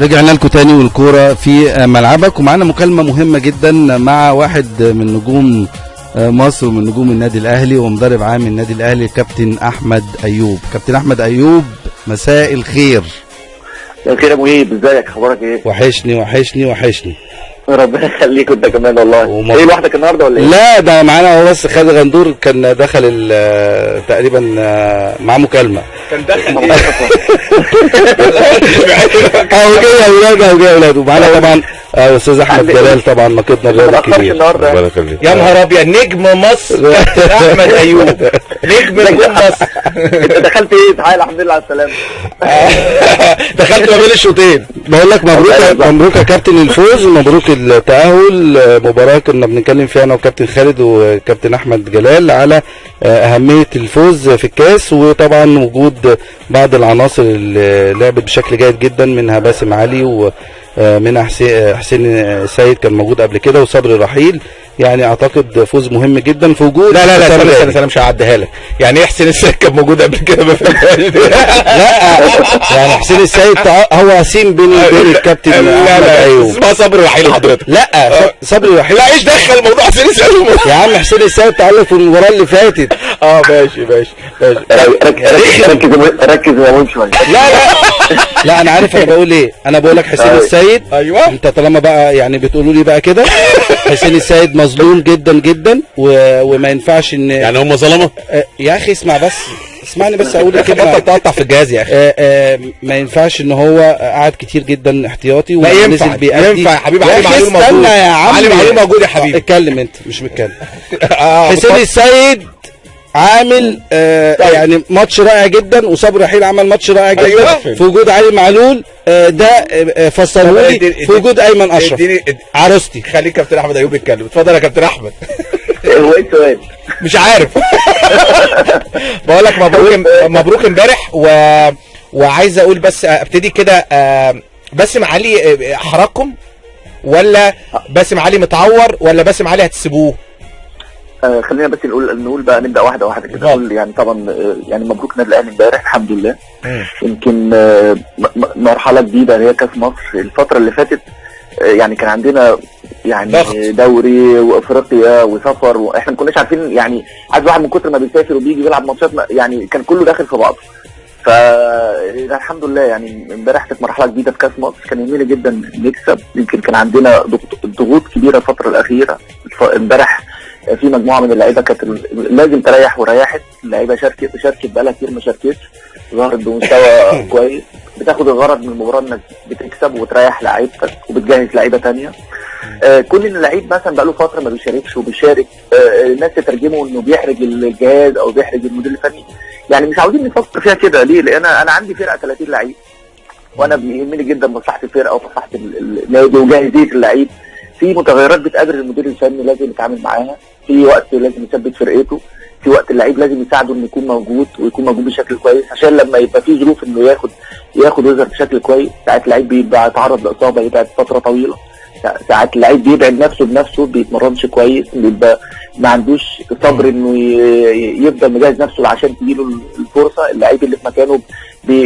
رجعنا لكم تاني والكوره في ملعبك، ومعانا مكالمة مهمة جدا مع واحد من نجوم مصر ومن نجوم النادي الاهلي ومدرب عام النادي الاهلي الكابتن احمد ايوب. كابتن احمد ايوب، مساء الخير. مساء الخير يا مهيب، ازيك، اخبارك ايه؟ وحشني وحشني وحشني. ربنا يخليك انت كمان والله. ايه لوحدك النهارده ولا ايه؟ لا ده معانا هو بس خالد غندور كان دخل تقريبا معاه مكالمة. كان دخل ايه؟ اهو جاي يا اولاد، اهو جاي يا اولاد. ومعانا طبعا استاذ احمد جلال طبعا نقيبنا الرياضي الكبير. يا نهار ابيض، نجم مصر كابتن احمد ايوب، نجم نجوم مصر. انت دخلت ايه؟ تعالى الحمد لله على السلامة. دخلت ما بين الشوطين. بقول لك مبروك، مبروك يا كابتن الفوز ومبروك التأهل. مباراة كنا بنتكلم فيها انا وكابتن خالد وكابتن احمد جلال على اهمية الفوز في الكاس، وطبعا وجود بعض العناصر اللي لعبت بشكل جيد جدا، منها باسم علي ومنها حسين السيد كان موجود قبل كده، وصبري رحيل. يعني اعتقد فوز مهم جدا في وجود. لا لا لا استنى استنى، مش هعديها لك. يعني ايه حسين السيد كان موجود قبل كده؟ ما فهمتهاش. لا يعني حسين السيد هو سين بيني وبين الكابتن احمد ايوب. اسمها صبري رحيل حضرتك. لا صبري رحيل. لا ايش دخل موضوع حسين السيد؟ يا عم حسين السيد تعلق في المباراة اللي فاتت. ماشي ماشي ماشي. ركز يا مهم شوية. لا لا لا انا عارف انا بقول ايه. انا بقول لك حسين السيد. ايوه انت طالما بقى يعني بتقولوا لي بقى كده حسين السيد مظلوم جدا جدا، وما ينفعش ان يعني هم ظلمه. يا اخي اسمع بس، اسمعني بس اقول الكلمة. بطل تقطع في الجهاز يا اخي. ما ينفعش ان هو قعد كتير جدا احتياطي. لا ينفع، ينفع يا حبيبي. علي معلول موجود. استنى يا عم، علي معلول موجود يا حبيبي. اتكلم انت مش متكلم. حسين السيد عامل يعني ماتش رائع جدا، وصبري رحيل عمل ماتش رائع جدا. أيوة. في وجود علي معلول، ده فسرهولي في وجود ايمن اشرف عروستي. خليك كابتن احمد ايوب يتكلم. اتفضل يا كابتن احمد. هو ايه السؤال؟ مش عارف. بقول لك مبروك، مبروك امبارح. وعايز اقول بس ابتدي كده، باسم علي احرجكم ولا باسم علي متعور ولا باسم علي هتسيبوه؟ خلينا بس نقول بقى، نبدا واحدة واحدة كده. نقول يعني طبعا يعني مبروك النادي الاهلي امبارح الحمد لله. يمكن مرحلة جديدة هي كاس مصر. الفترة اللي فاتت يعني كان عندنا يعني ضغط. دوري وافريقيا وسفر، واحنا ما كناش عارفين يعني، عايز واحد من كتر ما بيسافر وبيجي بيلعب ماتشات يعني كان كله داخل في بعضه. فالحمد لله يعني امبارح كانت مرحلة جديدة في كاس مصر، كان يهمني جدا نكسب. يمكن كان عندنا ضغوط كبيرة الفترة الاخيرة. امبارح في مجموعة من اللعيبة كانت لازم تريح وريحت. اللعيبة شاركت بقالها كتير ما شاركتش، ظهرت بمستوى كويس. بتاخد الغرض من المباراة انك بتكسب وتريح لعيبتك وبتجهز لعيبة ثانية. كل ان اللعيب مثلا بقاله فترة ما بيشاركش وبيشارك، الناس تترجمه انه بيحرج الجهاز او بيحرج المدير الفني. يعني مش عاوزين نفكر فيها كده ليه؟ لان انا عندي فرقه 30 لعيب، وانا بيهمني جدا مصلحة الفرقة ومصلحه النادي وجاهزيه اللعيب. في متغيرات بتقابل المدير الفني لازم يتعامل معاها، في وقت لازم يثبت فرقته، في وقت اللعيب لازم يساعده انه يكون موجود ويكون موجود بشكل كويس، عشان لما يبقى في ظروف انه ياخد ويظهر بشكل كويس. ساعات اللعيب بيبقى يتعرض لاصابة يبعد فترة طويلة، ساعات اللعيب بيبعد نفسه بنفسه، بيتمرنش كويس، بيبقى ما عندوش صبر انه يفضل مجهز نفسه عشان تجيله الفرصة. اللعيب اللي في مكانه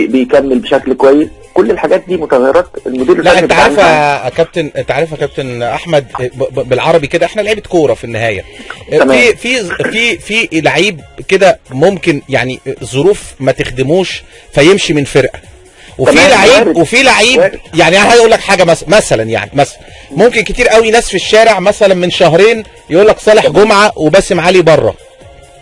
بيكمل بشكل كويس. كل الحاجات دي متغيرات المدير الفني. لا انت عارف يا كابتن، انت عارف يا كابتن احمد، بالعربي كده احنا لعيبة كورة في النهاية. في في في في لعيب كده ممكن يعني ظروف ما تخدموش فيمشي من فرقه، وفي لعيب وفي لعيب يعني انا هقول لك حاجة مثلا يعني مثلا ممكن كتير قوي ناس في الشارع مثلا من شهرين يقول لك صالح جمعه وباسم علي بره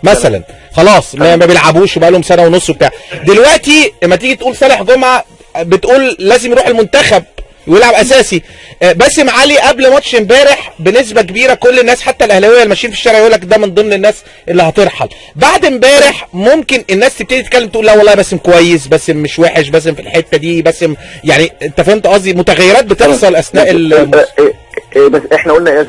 مثلا، خلاص ما بيلعبوش وبقى لهم سنة ونص وبتاع. دلوقتي لما تيجي تقول صالح جمعه بتقول لازم يروح المنتخب ويلعب اساسي. باسم علي قبل ماتش امبارح بنسبة كبيرة كل الناس حتى الاهلاوية اللي ماشيين في الشارع يقول لك ده من ضمن الناس اللي هترحل. بعد امبارح ممكن الناس تبتدي تتكلم تقول لا والله باسم كويس، باسم مش وحش، باسم في الحتة دي، باسم يعني انت فهمت قصدي، متغيرات بتحصل اثناء بس احنا قلنا يا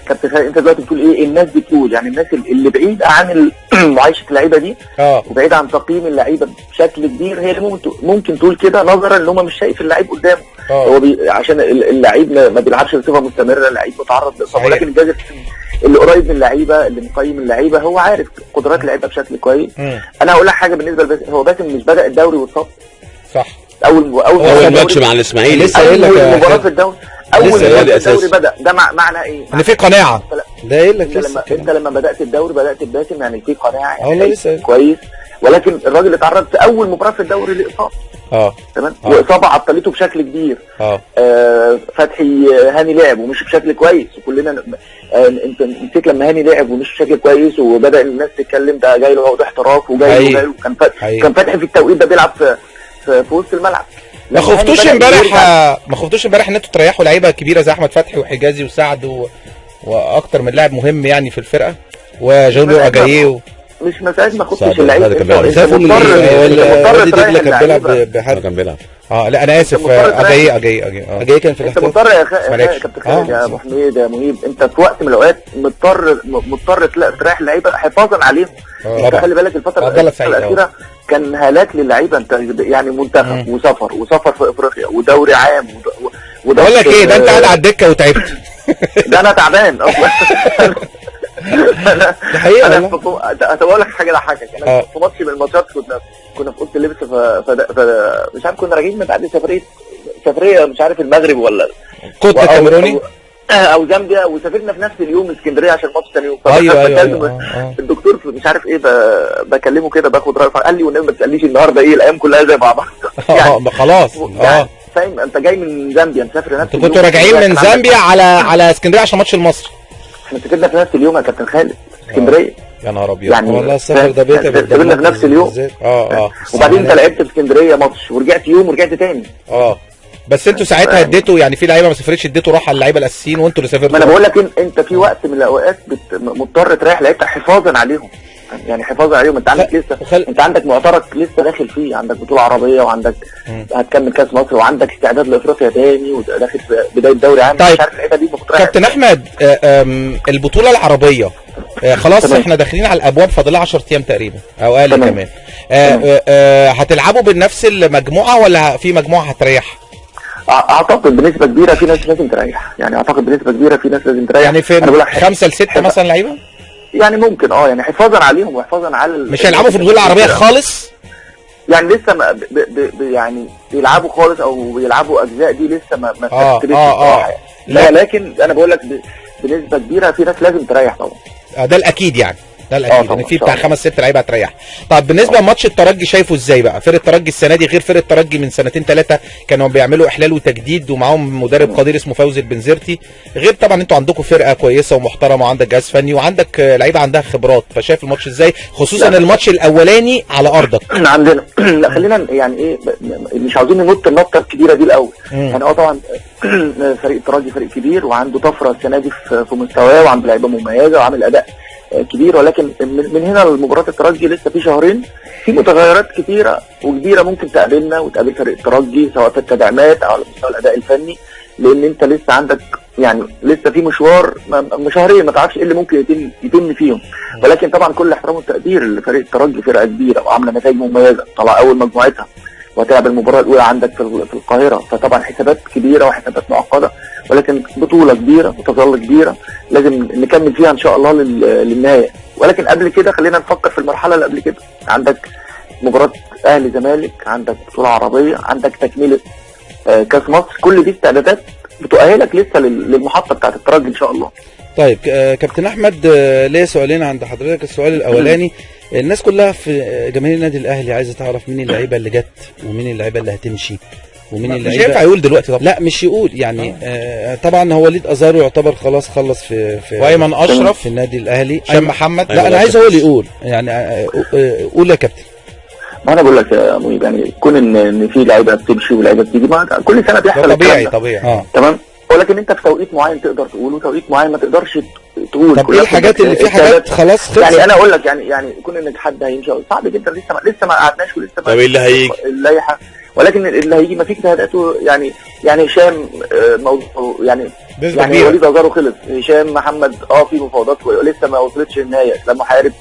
كابتن خالد، انت دلوقتي بتقول ايه؟ الناس بتقول يعني الناس اللي بعيد عن معايشه اللعيبة دي وبعيد عن تقييم اللعيبة بشكل كبير هي اللي ممكن تقول كده، نظرا ان هم مش شايف اللعيب قدامه. هو عشان اللعيب ما بيلعبش بصفة مستمرة، اللعيب متعرض لاصابة، ولكن الجهاز اللي قريب من اللعيبة اللي مقيم اللعيبة هو عارف قدرات اللعيبة بشكل كويس. انا هقول لك حاجة بالنسبة لباسم، هو باسم مش بدا الدوري واتصاب، صح؟ اول ماتش مع الاسماعيلي لسه قايل لك اول مباراة في الدوري، اول مباراة في الدوري بدا ده معنى ايه؟ ان في قناعة. ده قايل لك لسه انت لما بدات الدوري بدات بباسم، يعني في قناعة يعني كويس، ولكن الراجل اتعرض في اول مباراة في الدوري لاصابة. تمام، واصابه عطلته بشكل كبير. فتحي هاني لعب ومش بشكل كويس، وكلنا انت نسيت لما هاني لعب ومش بشكل كويس وبدا الناس تتكلم ده جاي له عقد احتراف وجاي له، كان فتحي في التوقيت ده بيلعب في وسط الملعب. ما خفتوش امبارح ان انتوا تريحوا لعيبة كبيرة زي احمد فتحي وحجازي وسعد واكتر من لاعب مهم يعني في الفرقة، وجوليو اجاييه مش مسألة ما خفتش اللعيبة، انت مضطر تريح اللعيبة. كان بيلعب لا انا اسف، اجاي اجاي كان في الاحتياط. انت مضطر يا كابتن خالد يا ابو حميد يا مهيب، انت في وقت من الاوقات مضطر تريح اللعيبة حفاظا عليهم. انت خلي بالك الفترة الاخيرة كان هلاك للعيبة، انت يعني منتخب وسفر في افريقيا ودوري عام بقول لك ايه ده، انت قاعد على الدكة وتعبت. ده انا تعبان اصلا. ده حقيقة. انا اقول لك حاجة اضحكك، انا في ماتش من الماتشات كنا في اوضة اللبس، مش عارف كنا راجعين من بعد سفرية مش عارف المغرب ولا كنت الكاميروني او زامبيا، وسافرنا في نفس اليوم اسكندرية عشان ماتش ثاني يوم. ايوه. الدكتور مش عارف ايه بكلمه كده باخد رايه، قال لي والنبي ما تسالنيش النهارده ايه، الايام كلها زي بعضها. يعني خلاص يعني فاهم، انت جاي من زامبيا مسافر نفس اليوم، كنتوا راجعين من زامبيا على اسكندرية عشان ماتش المصري. احنا سافرنا في نفس اليوم يا كابتن خالد اسكندرية. يا نهار ابيض يعني والله السفر ده بيتعب. سافرنا في نفس اليوم. وبعدين انت لعبت في اسكندرية ماتش ورجعت يوم ورجعت تاني. بس انتوا ساعتها اديتوا يعني في لعيبة ما سافرتش، اديتوا راحة للعيبة الاساسيين وانتوا اللي سافرتوا. ما انا بقول لك انت في وقت من الاوقات مضطر تريح لعيبتك حفاظا عليهم، يعني حفاظا عليهم. انت عندك لسه انت عندك معترك لسه داخل فيه، عندك بطوله عربية وعندك هتكمل كاس مصر وعندك استعداد لافريقيا تاني وداخل في بداية دوري عام. طيب مش عارف اللعيبة دي المفروض. كابتن احمد، البطولة العربية خلاص احنا داخلين على الابواب، فاضلها 10 ايام تقريبا او اقل كمان. هتلعبوا بنفس المجموعة ولا في مجموعة هتريح؟ اعتقد بنسبة كبيرة في ناس لازم تريح، يعني اعتقد بنسبة كبيرة في ناس لازم تريح. يعني في 5 ل 6 مثلا لعيبة يعني ممكن يعني حفاظا عليهم وحفاظا على مش هيلعبوا في البطولة العربية خالص، يعني لسه ما يعني بيلعبوا خالص او بيلعبوا اجزاء دي لسه ما اتكتبتش بصراحة. لا لكن انا بقول لك بنسبة كبيرة في ناس لازم تريح طبعا. ده الاكيد يعني، ده الاكيد ان في بتاع 5 6 لعيبة هتريح. طب بالنسبة لماتش الترجي شايفه ازاي بقى؟ فرقه الترجي السنة دي غير فرقه الترجي من سنتين ثلاثة، كانوا بيعملوا احلال وتجديد ومعاهم مدرب قدير اسمه فوزي البنزرتي، غير طبعا انتوا عندكم فرقه كويسة ومحترمه وعندك جهاز فني وعندك لعيبة عندها خبرات، فشايف الماتش ازاي خصوصا الماتش الاولاني على ارضك؟ عندنا لا خلينا يعني ايه، مش عاوزين ننط النطه الكبيرة دي الاول. يعني طبعا فريق الترجي فريق كبير وعنده طفرة السنة دي في مستواه وعنده لعيبة مميزة وعامل اداء كبير، ولكن من هنا لمباراة الترجي لسه في شهرين، في متغيرات كتيرة وكبيرة ممكن تقابلنا وتقابل فريق الترجي سواء في التدعيمات او على مستوى الأداء الفني، لأن أنت لسه عندك يعني لسه في مشوار شهرين ما تعرفش إيه اللي ممكن يتم فيهم. ولكن طبعا كل احترام والتقدير لفريق الترجي، فرقة كبيرة وعاملة نتائج مميزة، طلع أول مجموعتها وهتلعب المباراة الأولى عندك في القاهرة، فطبعا حسابات كبيرة وحسابات معقدة، ولكن بطولة كبيرة وتظل كبيرة لازم نكمل فيها إن شاء الله للنهاية. ولكن قبل كده خلينا نفكر في المرحلة اللي قبل كده. عندك مباراة أهلي زمالك، عندك بطولة عربية، عندك تكملة كاس مصر، كل دي استعدادات بتؤهلك لسه للمحطة بتاعت الترجي إن شاء الله. طيب كابتن أحمد، ليه سؤالين عند حضرتك. السؤال الأولاني، الناس كلها في جماهير النادي الاهلي عايزه تعرف مين اللعيبة اللي جت ومين اللعيبة اللي هتمشي ومين اللعيبة. مش هينفع يقول دلوقتي طبعا. لا مش يقول يعني. طبعا هو وليد ازارو يعتبر خلاص خلص في وايمن اشرف في النادي الاهلي، هشام محمد. لا انا عايز هو اللي يقول يعني. قول يا كابتن. ما انا بقول لك يا مهيب، يعني كون ان في لعيبة بتمشي ولعيبة بتيجي، ما كل سنة بيحصل طبيعي. تمام، ولكن انت في توقيت معين تقدر تقوله، وتوقيت معين ما تقدرش تقول. طب ايه الحاجات اللي في حاجات خلاص خلصت؟ يعني انا اقول لك يعني كون ان حد هيمشي صعب جدا، لسه ما قعدناش ولسه طب ايه اللي هيجي؟ اللائحة، ولكن اللي هيجي ما فيش اجتهادات. يعني هشام موضوع يعني وليد ازارو خلص، هشام محمد في مفاوضات لسه ما وصلتش للنهاية، اسلام محارب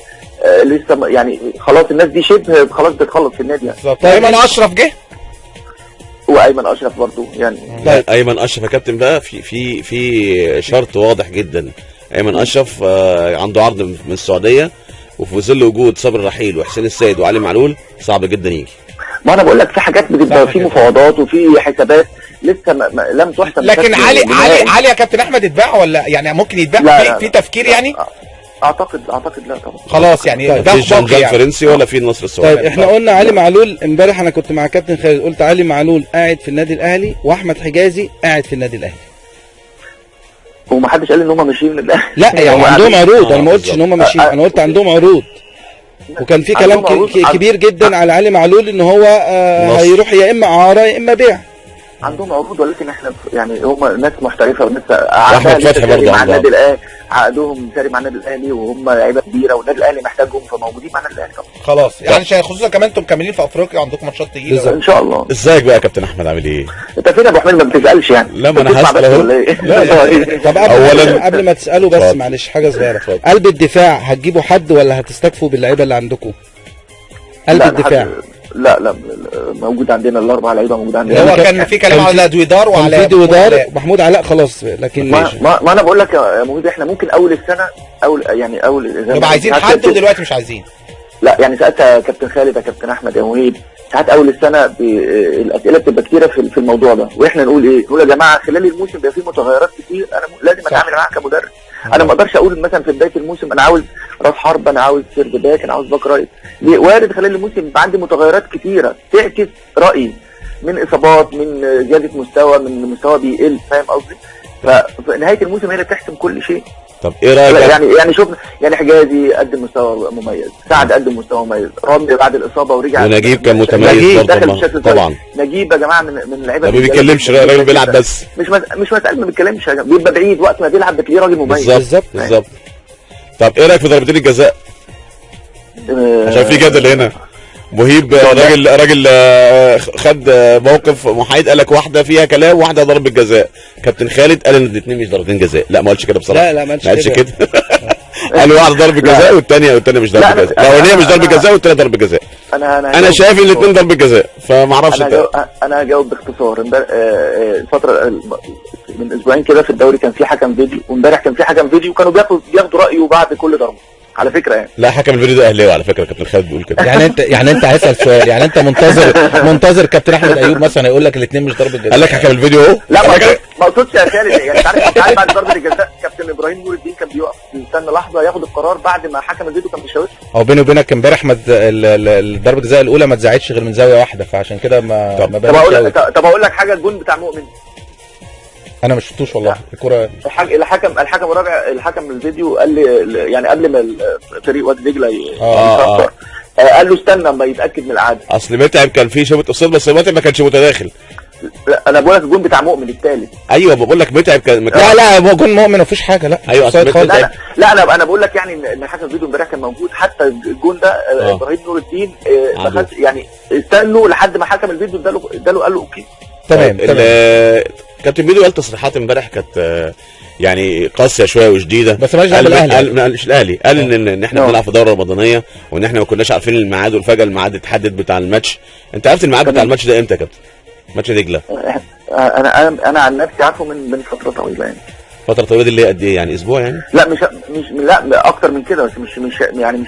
لسه يعني خلاص الناس دي شبه خلاص بتخلص في النادي يعني. طيب ايمن اشرف جه، وايمن اشرف برضه يعني. طيب ايمن اشرف يا كابتن بقى في في في شرط واضح جدا. ايمن اشرف عنده عرض من السعودية، وفي ظل وجود صبري رحيل وحسين السيد وعلي معلول صعب جدا يجي. ما انا بقول لك في حاجات بتبقى في مفاوضات وفي حسابات لسه لم تحسم. لكن علي علي علي يا كابتن احمد اتباع ولا يعني ممكن يتباع؟ لا في تفكير يعني؟ اعتقد لا طبعا خلاص يعني. طيب. ده في يعني فرنسي ولا في النصر السعودي؟ طيب احنا قلنا علي معلول امبارح، انا كنت مع كابتن خالد قلت علي معلول قاعد في النادي الاهلي واحمد حجازي قاعد في النادي الاهلي، ومحدش قال ان هم ماشيين من الاهلي. لا يعني عندهم عروض، انا ما قلتش ان هم ماشيين، انا قلت عندهم عروض، وكان في كلام كبير جدا على علي معلول ان هو هيروح يا اما اعاره يا اما بيع. عندهم عروض، ولكن احنا يعني هم ناس محترفه وناس احمد فتحي برضه مع النادي الاهلي، عقدهم ساري مع النادي الاهلي وهم لعيبة كبيرة والنادي الاهلي محتاجهم، فموجودين مع النادي الاهلي طبعا. خلاص يعني خصوصا كمان انتم مكملين في افريقيا وعندكم ماتشات تقيلة ان شاء الله. ازيك بقى يا كابتن احمد، عامل ايه؟ انت فين يا ابو حميد؟ ما بتسالش يعني. لا ما انا هسال اهو. طب قبل ما تساله بس معلش حاجة صغيرة، قلب الدفاع هتجيبوا حد ولا هتستكفوا باللعيبه اللي عندكم؟ قلب الدفاع لا موجود عندنا الاربع لعيبة موجود عندنا. هو كان في كلام على دويدار وعلى دويدار محمود علاء خلاص، لكن ما انا بقول لك يا مهيب احنا ممكن اول السنة اول نبقى عايزين حد ودلوقتي مش عايزين. لا يعني سالت كابتن خالد يا كابتن احمد يا مهيب، ساعات اول السنة الاسئلة بتبقى كتيرة في الموضوع ده، واحنا نقول ايه؟ نقول يا جماعة خلال الموسم بيبقى فيه متغيرات كتير، انا لازم اتعامل معاها كمدرب. انا ما اقدرش اقول مثلا في بداية الموسم انا عاوز راس حرب، انا عاوز third back، انا عاوز back right. ليه؟ وارد خلال الموسم يبقى عندي متغيرات كتيرة تعكس رايي، من اصابات، من زيادة مستوى، من مستوى بيقل، فاهم قصدي؟ فنهايه الموسم هي اللي بتحسم كل شيء. طب ايه رايك؟ يعني شوف، يعني حجازي قدم مستوى مميز، سعد قدم مستوى مميز، رامي بعد الاصابة ورجع، ونجيب كان متميز برضه طبعا. نجيب يا جماعة من اللعيبة ما بيتكلمش، الراجل بيلعب بس، مش مسألة ما بيتكلمش، بيبقى بعيد وقت ما بيلعب بتلاقيه راجل مميز. بالظبط بالظبط. طب ايه رايك في ضربتين الجزاء؟ عشان في جدل هنا. مهيب راجل خد موقف محايد، قال لك واحدة فيها كلام وواحدة ضربه جزاء. كابتن خالد قال ان الاثنين مش ضربتين جزاء. لا ما قالش كده بصراحة. لا ما قالش كده. قال واحدة ضربه جزاء والثانية مش ضربه جزاء. الاولانية مش ضربه جزاء والثانية ضربه جزاء. انا شايف ان الاثنين ضربه جزاء، فما اعرفش. انا هجاوب باختصار. الفترة من اسبوعين كده في الدوري كان في حكم فيديو، وامبارح كان في حكم فيديو، وكانوا بياخدوا رايه بعد كل ضربه على فكرة يعني. لا حكم الفيديو ده اهلاوي على فكرة، كابتن خالد بيقول كده. يعني انت هسأل سؤال، يعني انت منتظر كابتن احمد ايوب مثلا يقول لك الاثنين مش ضربه جزاء؟ قال لك حكم الفيديو اهو. لا ما اقصدش يا خالد، يعني انت عارف بعد ضربه الجزاء كابتن ابراهيم نور الدين كان بيقف يستنى لحظة ياخد القرار بعد ما حكم الفيديو كان بيشاور. هو بيني وبينك امبارح ضربه الجزاء الاولى ما اتذاعتش غير من زاوية واحدة، فعشان كده ما طب اقول لك حاجة، الجون بتاع مؤمن انا ما شفتوش والله الكره. الحكم الرابع، الحكم الفيديو قال لي يعني قبل ما فريق وادي دجله يصفر قال له استنى اما يتاكد من العادة. اصل متعب كان فيه شبهه offside، بس متعب ما كانش متداخل. لا انا بقول لك الجون بتاع مؤمن الثالث. ايوه بقول لك متعب كان لا هو جون مؤمن مفيش حاجة. لا ايوه لا, لا انا بقول لك يعني ان حكم الفيديو امبارح كان موجود، حتى الجون ده ابراهيم نور الدين يعني استنوا لحد ما حكم الفيديو اداله قال له okay تمام. تمام. كابتن ميدو قال تصريحات امبارح كانت يعني قاسية شوية وشديده، بس ماليش دعوه بالاهلي. مش الاهلي، قال ان احنا بنلعب في دوره رمضانيه، وان احنا ما كناش عارفين الميعاد، وفجاة الميعاد اتحدد بتاع الماتش. انت عرفت الميعاد بتاع الماتش ده امتى يا كابتن؟ ماتش دجله. انا عن نفسي عارفه من فترة طويلة يعني. فترة طويلة دي اللي هي قد ايه يعني، اسبوع يعني؟ لا مش لا اكتر من كده، بس مش يعني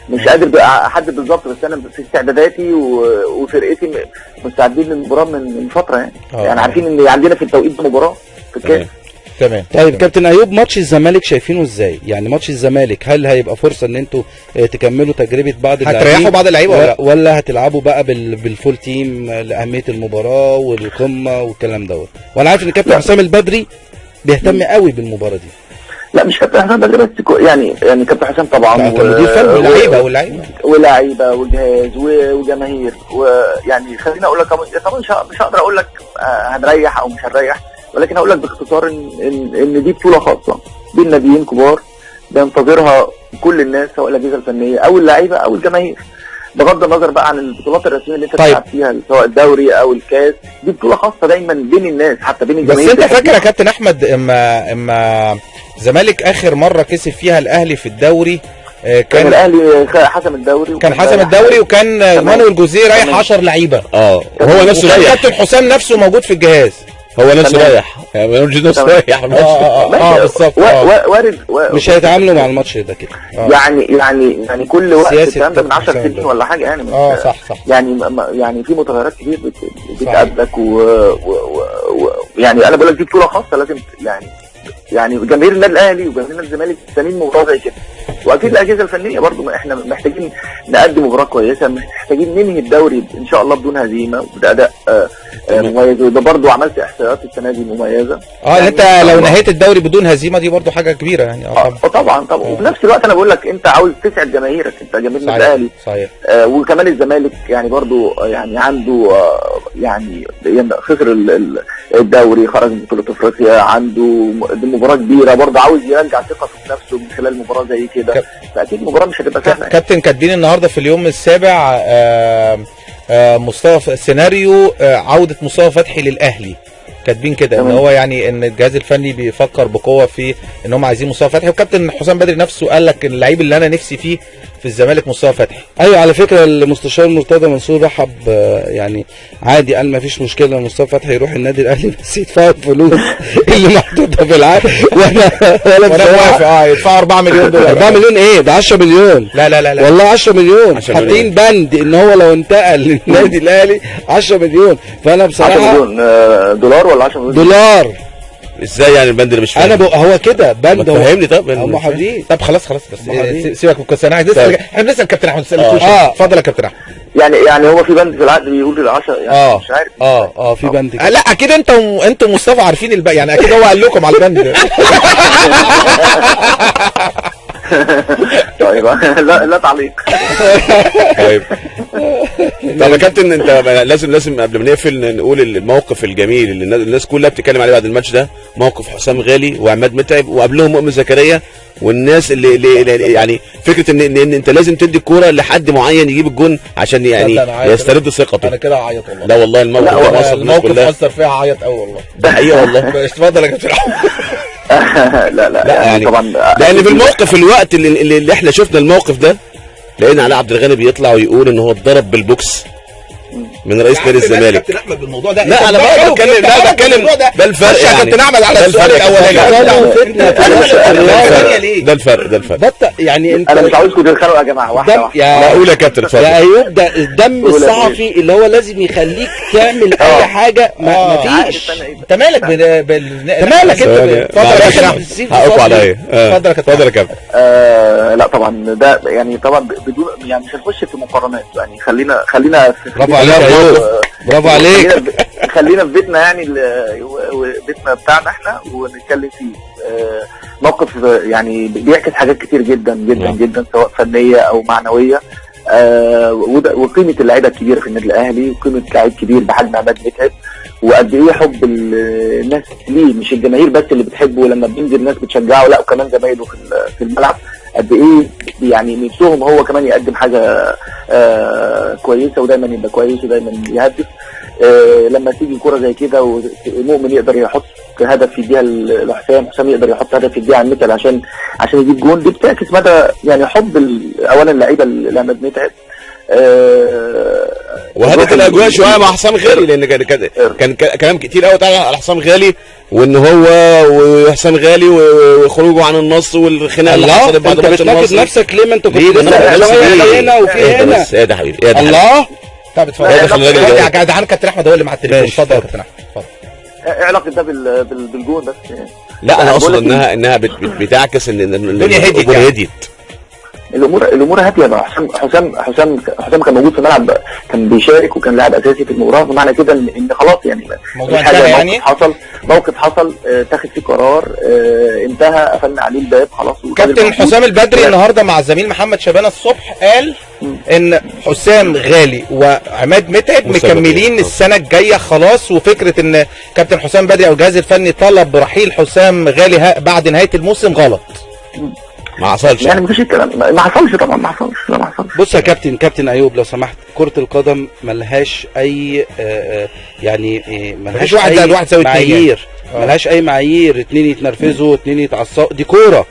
مش قادر احدد بالظبط، بس انا في استعداداتي وفرقتي مستعدين للمباراة من فترة يعني. يعني عارفين ان عندنا في التوقيت ده مباراة في الكاس. تمام. طيب كابتن ايوب، ماتش الزمالك شايفينه ازاي؟ يعني ماتش الزمالك هل هيبقى فرصة ان انتوا تكملوا تجربه بعض اللعيبة؟ هتريحوا بعض اللعيبة ولا هتلعبوا بقى بال full team لاهمية المباراة والقمه والكلام دوت؟ وانا عارف ان كابتن حسام البدري بيهتم قوي بالمباراة دي. لا مش كابتن حسام بدري بس، يعني كابتن حسام طبعا ولاعيبه وجهاز وجماهير، ويعني خليني اقول لك طبعا مش هقدر اقول لك هنريح او مش هنريح، ولكن هقول لك باختصار ان دي بطوله خاصة بين ناديين كبار بينتظرها كل الناس، سواء الاجهزة الفنية او اللعيبة او الجماهير، بغض النظر بقى عن البطولات الرسمية اللي انت بتلعب فيها سواء الدوري او الكاس. دي بطوله خاصة دايما بين الناس، حتى بين الجماهير. بس انت فاكر يا كابتن احمد اما الزمالك اخر مرة كسب فيها الاهلي في الدوري، كان الاهلي حسم الدوري، كان حسم الدوري، وكان مانويل جوزيه رايح 10 لعيبة، وهو نفسه رايح، كابتن حسام نفسه موجود في الجهاز. هو نفسه رايح يعني، مانويل جوزيه نفسه رايح. بالظبط. وارد مش هيتعاملوا مع الماتش ده كده. يعني كل وقت الكلام ده من 10 سنين ولا حاجة يعني. صح يعني في متغيرات كتير بتقابلك يعني انا بقول لك دي بطوله خاصة لازم يعني جماهير النادي الاهلي وجماهير النادي الزمالك مستنيين مباراة زي كده، واكيد الاجهزة الفنية برضو احنا محتاجين نقدم مباراة كويسة، محتاجين ننهي الدوري ان شاء الله بدون هزيمة وباداء مميز، وده برضو عملت احصائيات السنة دي مميزة. يعني انت لو نهيت الدوري بدون هزيمة دي برضو حاجة كبيرة يعني. طبعا وفي نفس الوقت انا بقول لك انت عاوز تسعد جماهيرك، انت جماهير النادي الاهلي. صحيح. وكمان الزمالك يعني برضو يعني عنده يعني خسر الدوري، خرج من بطوله افريقيا، عنده مباراة كبيرة برضه عاوز يرجع ثقته في نفسه من خلال مباراة زي كده، فاكيد مباراة مش هتبقى سهلة. كابتن، كاتبين النهارده في اليوم السابع مصطفى سيناريو عوده مصطفى فتحي للاهلي، كاتبين كده ان هو يعني ان الجهاز الفني بيفكر بقوة في ان هم عايزين مصطفى فتحي، وكابتن حسام بدري نفسه قال لك اللعيب اللي انا نفسي فيه في الزمالك مصطفى فتحي. ايوه، على فكرة المستشار مرتضى منصور رحب يعني عادي، قال ما فيش مشكلة مصطفى فتحي يروح النادي الاهلي بس يدفع الفلوس اللي محطوطة في العقد. وانا موافق. يدفعوا 4 مليون دولار. 4 مليون ايه ده؟ 10 مليون. لا لا لا لا والله 10 مليون، حاطين بند ان هو لو انتقل للنادي الاهلي 10 مليون. فانا بصراحة 10 مليون دولار ولا 10 مليون دولار؟ ازاي يعني البند اللي مش فاهم؟ انا هو كده بند، هو فاهمني. طب هم حاضرين. طب خلاص بس سيبك من القصة، انا عايز نسال، احنا بنسال كابتن احمد، نسال اتفضل يا كابتن احمد. يعني هو في بند في العقد بيقول 10 يعني مش عارف. في بند كده. لا اكيد انتوا مصطفى عارفين الباقي يعني، اكيد هو قال لكم على البند. طيب لا تعليق. طيب طب يا كابتن، انت لازم قبل ما نقفل نقول الموقف الجميل اللي الناس كلها بتتكلم عليه بعد الماتش ده، موقف حسام غالي وعماد متعب وقبلهم مؤمن زكريا، والناس اللي يعني فكرة ان انت لازم تدي الكورة لحد معين يجيب الجون عشان يعني يسترد ثقته. انا كده اعيط والله. لا والله الموقف الموقف اثر فيها، عيط قوي والله، ده حقيقة والله. اتفضل يا كابتن. لا لا يعني طبعا، لان في الموقف الوقت اللي احنا شفنا الموقف ده، لقينا علاء عبد الغني بيطلع ويقول ان هو اتضرب بالبوكس من رئيس نادي الزمالك. كابتن احمد بالموضوع ده، لا انا بقى بتكلم، لا بتكلم ده الفرق يا كابتن احمد على السؤال الاولاني. ده الفرق، ده الفرق يعني. انت انا مش عاوزكم تتخانقوا يا جماعة، واحدة واحدة. لا قول يا كابتن اتفضل. يا ايوب، ده الدم الصحفي اللي هو لازم يخليك تعمل اي حاجة، ما فيش. انت مالك انت مالك انت؟ اتفضل يا كابتن، حقكم عليا. اتفضل يا كابتن. لا طبعا ده يعني طبعا بدون يعني مش هنخش في مقارنات يعني، خلينا برافو عليك، برافو عليك. خلينا في بيتنا يعني، بيتنا بتاعنا احنا ونتكلم فيه. موقف يعني بيعكس حاجات كتير جدا جدا جدا، سواء فنية او معنوية، وقيمه اللعيبة الكبيرة في النادي الاهلي، وقيمه لعيب كبير بحجم عماد متعب، وقد ايه حب الناس ليه، مش الجماهير بس اللي بتحبه لما بينزل الناس بتشجعه، لا وكمان زمايله في الملعب قد ايه يعني نفسهم هو كمان يقدم حاجة كويسة، ودايما يبقى كويس ودايما يهدف. لما تيجي كورة زي كده ومؤمن يقدر يحط هدف يديها لحسام، حسام يقدر يحط هدف يديها على متعب عشان يجيب جون، دي بتعكس مدى يعني حب اولا اللعيبة لعماد متعب. وهدت الاجواء شوية مع حسام غالي، لان كان كلام كتير قوي على حسام غالي، وان هو وحسام غالي وخروجه عن النص والخناقه اللي حصلت بعد ماتش النص. انت بتناقض نفسك ليه؟ ما انت كنت لسه هنا وفي هنا. بس ايه ده حبيبي، ايه ده الله. طب اتفضل يا جدعان، كابتن احمد هو اللي مع التليفون. اتفضل يا كابتن احمد اتفضل. ايه علاقة ده بالجون بس؟ لا انا اقصد انها بتعكس ان الدنيا هديت، هديت الامور هادية بقى. حسام كان موجود في الملعب، كان بيشارك وكان لاعب اساسي في المباراة، فمعنى كده ان خلاص يعني الموضوع انتهى يعني. موقف حصل اتخذ فيه قرار، انتهى، قفلنا عليه الباب خلاص. كابتن حسام البدري النهارده مع الزميل محمد شبانه الصبح قال ان حسام غالي وعماد متعب مكملين السنة الجاية خلاص، وفكره ان كابتن حسام بدري او الجهاز الفني طلب رحيل حسام غالي بعد نهاية الموسم غلط. ما حصلش يعني، مفيش الكلام، ما حصلش طبعا، ما حصلش، لا ما حصلش. بص يا كابتن ايوب لو سمحت، كرة القدم ملهاش اي يعني ملهاش واحد زائد واحد يساوي اتنين، معايير، ملهاش اي معايير، اتنين يتنرفزوا اتنين يتعصبوا، دي كورة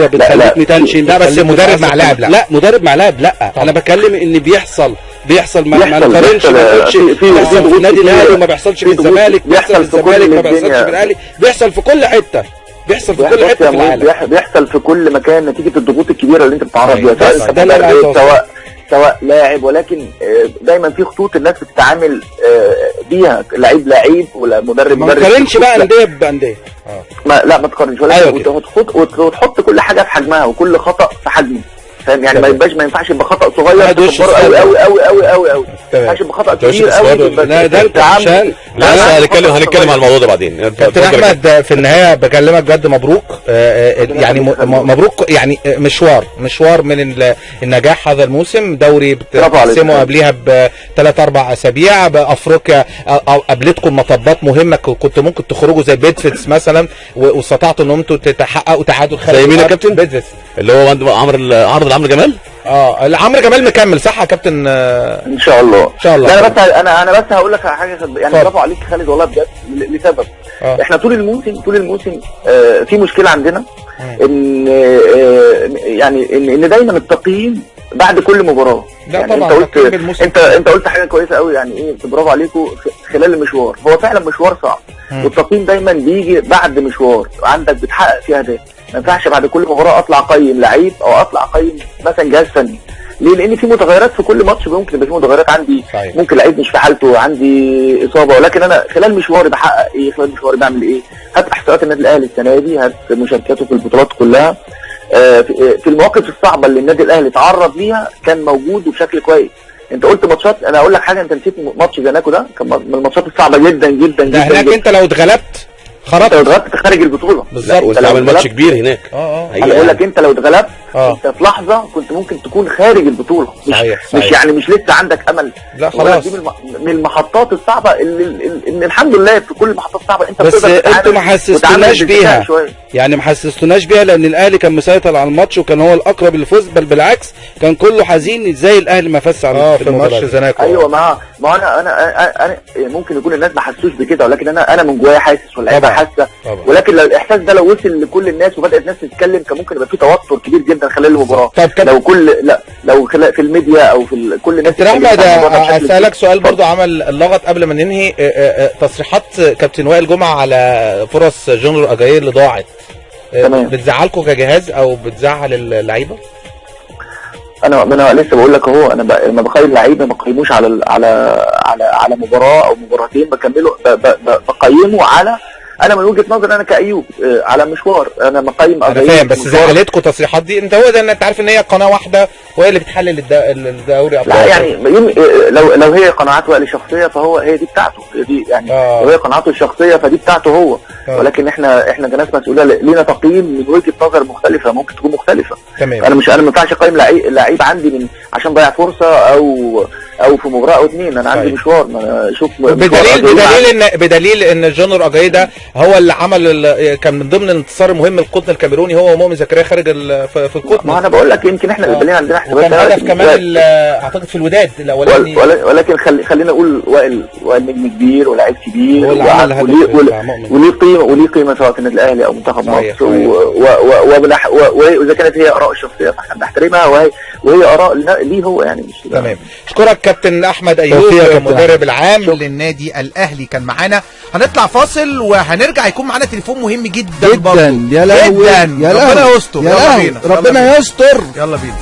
بتخليك متنشن. لا بس مدرب مع لاعب، لا مدرب مع لاعب لا. انا بكلم ان بيحصل بيحصل، ما نقارنش، ما نقولش بيحصل في النادي الاهلي وما بيحصلش في الزمالك، بيحصل في الزمالك ما بيحصلش في الاهلي، بيحصل في كل حتة، بيحصل في كل حتة في العالم، بيحصل في كل مكان نتيجة الضغوط الكبيرة اللي انت بتتعرض ليها، سواء لاعب، ولكن دايما في خطوط الناس بتتعامل بيها، لعيب لعيب ولا مدرب مدرب. ما تقارنش بقى اندية بانديه، لا ما تقارنش، ولكن وتحط كل حاجة في حجمها وكل خطا في حجمه، فاهم يعني؟ ما ينفعش يبقى خطا صغير تكبره قوي قوي قوي قوي قوي قوي، ما ينفعش يبقى خطا كبير قوي. لا ده انت عشان لا هنتكلم على الموضوع ده بعدين. كابتن احمد في النهاية بكلمك بجد، مبروك يعني مبروك، يعني مشوار من النجاح هذا الموسم، دوري بتقسمه قبليها بثلاث 4 اسابيع، بافريقيا قابلتكم مطبات مهمة كنت ممكن تخرجوا زي بيدفيتس مثلا، واستطعتوا ان انتوا تحققوا تعادل خارج. زي مين يا كابتن؟ بيدفيتس اللي هو عرض عمرو جمال. عمرو جمال مكمل صح يا كابتن؟ ان شاء الله ان شاء الله. انا بس انا بس هقول لك على حاجة يعني، برافو عليك خالد والله بجد، لسبب احنا طول الموسم في مشكلة عندنا ان يعني ان دايما التقييم بعد كل مباراة. لا يعني طبعا انت قلت حاجة كويسة قوي، يعني ايه، برافو عليكم خلال المشوار، هو فعلا مشوار صعب، والتقييم دايما بيجي بعد مشوار عندك بتحقق فيه اهداف. ما ينفعش بعد كل مباراة اطلع اقيم لعيب او اطلع اقيم مثلا جهاز فني، ليه؟ لان في متغيرات في كل ماتش، ممكن يبقى في متغيرات عندي، صحيح. ممكن لعيب مش في حالته، عندي اصابه، ولكن انا خلال مشواري بحقق ايه، خلال مشواري بعمل ايه. هات احصائيات النادي الاهلي السنة دي، هات مشاركاته في البطولات كلها، في المواقف الصعبة اللي النادي الاهلي تعرض ليها كان موجود وبشكل كويس. انت قلت ماتشات، انا اقول لك حاجة، انت نسيت ماتش زناكو ده، كان من الماتشات الصعبة جدا جدا جدا. هناك انت لو اتغلبت خرجت، انت لو اتغلبت خارج البطولة بالظبط، وانت عامل ماتش كبير هناك. انا بقول لك انت لو اتغلبت انت في لحظة كنت ممكن تكون خارج البطولة. صحيح. مش يعني مش لسه عندك امل، لا خلاص. دي من المحطات الصعبة اللي ان الحمد لله في كل المحطات الصعبة انت بس انتوا ما حسستوناش بيها، يعني ما حسستوناش بيها، لان الاهلي كان مسيطر على الماتش وكان هو الاقرب للفوز، بل بالعكس كان كله حزين ازاي الاهلي ما فازش على في الماتش زناكو. ايوه، ما انا ممكن يكون الناس ما حسوش بكده، ولكن انا من جوايا حاسس، واللعيبة حاسه، ولكن لو الاحساس ده لو وصل لكل الناس وبدات الناس تتكلم كان ممكن يبقى في توتر كبير جدا خلال المباراة. لو كل لا لو في الميديا او في كل الناس. احمد اسالك سؤال برضو عمل اللغط قبل ما ننهي، تصريحات كابتن وائل جمعه على فرص جونيور اجاييه اللي ضاعت، بتزعلكم كجهاز او بتزعل اللعيبة؟ انا لسه بقول لك اهو، انا لما بقيم لعيبة ما بقيموش على على على على مباراة او مباراتين، بكمله بقيمة على، انا من وجهه نظري انا كايوب على مشوار، انا مقيم. انا فاهم، بس زعلتكم التصريحات دي؟ انت هو ده، انت عارف ان هي قناة واحدة وهي اللي بتحلل الدوري. لا يعني لو هي قناعات وائل الشخصية فهو هي دي بتاعته دي، يعني لو هي قناعاته الشخصية فدي بتاعته هو. ولكن احنا كناس مسؤولة لينا تقييم من وجهه نظر مختلفة، ممكن تكون مختلفة. تمام. انا ما ينفعش اقيم لعيب عندي من عشان ضيع فرصة او في مباراة او اتنين، انا عندي مشوار. ما شوف بدليل ان جونيور اجاييه ده هو اللي عمل، كان من ضمن الانتصار المهم القطن الكاميروني، هو ومؤمن زكريا خارج في القطن. ما انا بقول لك يمكن احنا اللي عندنا حسابات، وكان هدف كمان اعتقد في الوداد الاولاني. ولكن خلينا نقول وائل نجم كبير ولاعيب كبير، وليه قيمة سواء في النادي الاهلي او منتخب مصر، واذا كانت هي اراء شخصية فاحنا بنحترمها، وهي اراء ليه هو يعني. مش تمام. اشكرك كابتن احمد ايوب، المدرب العام للنادي الاهلي، كان معانا. هنطلع فاصل وهنرجع يكون معانا تليفون مهم جدا جدا. يا لهوي، يا لهوي، ربنا يستر، يا لهوي، ربنا يستر، يلا بينا.